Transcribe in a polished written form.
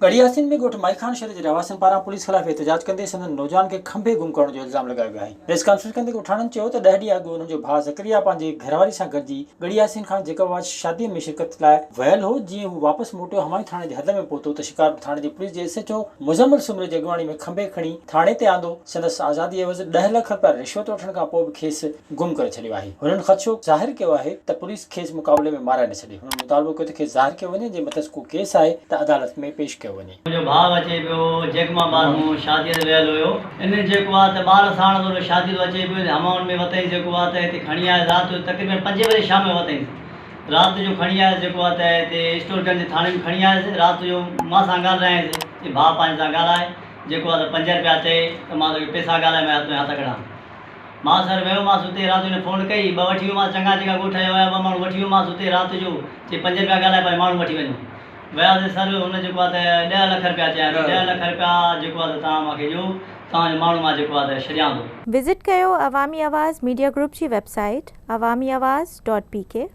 ڳڙهي ياسين ۾ ڳوٺ مائي خان شھر جي رهواسين پاران پوليس خلاف احتجاج ڪندي سندن نوجوان کي کنڀي گم ڪرڻ جو الزام لڳايو ويو آهي. پريس ڪانفرنس ڪندي ڳوٺاڻن چيو ته ڏهه ڏينهن اڳ انهن جو ڀاء زڪريا پنهنجي گهرواري سان گڏجي ڳڙهي ياسين کان جيڪب آباد شادي ۾ شرڪت لاء ويل هو جيئن هو واپس موٽيو همايون ٿاڻي جي حد ۾ پهتو ته شڪارپور ٿاڻي جي پوليس جي ايس ايڇ او مزمل سومري جي اڳواڻي ۾ کنڀي کڻي ٿاڻي تي آندو سندس آزادي عيوض ڏهه لک رپيا رشوت وٺڻ کان پوء به کيس گم ڪري ڇڏيو آهي. هنن خدشو ظاهر ڪيو آهي ته پوليس کيس مقابلي ۾ مارائي نه ڇڏي. هنن مطالبو ڪيو ته کيس ظاهر ڪيو وڃي، جي مٿس ڪو ڪيس آهي ته عدالت ۾ پيش ڪيو وڃي. منهنجو ڀاء اچي پيو جيڪب آباد مون شاديء تي ويل هيو. ان جيڪو آ ته ٻار ساڻ ٿورو شاديء تو اچي پيو همائون ۾ وتئينس جيڪو آ ته هتي کڻي آيس رات جو تقريبن پنجين بجي شام جو وتئينس رات جو کڻي آيس جيڪو آ ته هتي اسٽور گنج ٿاڻي ۾ کڻي آيس رات جو مان سان ڳالهرايائينس چي ڀاء پنهنجي سان ڳالهاء جيڪو آ ته پنج رپيا چئي ته مان توکي پئسا ڳالهائي مان تنهنجا هٿ ڪڍان. مان سر ويومانس اتي رات جو هن فون ڪئي، ٻه وٺي ويومانس چڱا جيڪا ڳوٺ جا هيا ٻه ماڻهو وٺي ويومانس اتي رات جو چي پنج رپيا ڳالهائي پنهنجا ماڻهو وٺي وڃو. وياسين سر هن جيڪو آ ته ڏهه لک رپيا چيائين ته ڏهه لک رپيا جيڪو آ ته توهان مان کي ڏيو توهان جو ماڻهو مان جيڪو آ ته ڇڏيان ٿو. وزٽ ڪيو عوامي آواز ميڊيا گروپ جي website Awami Awaz dot P K.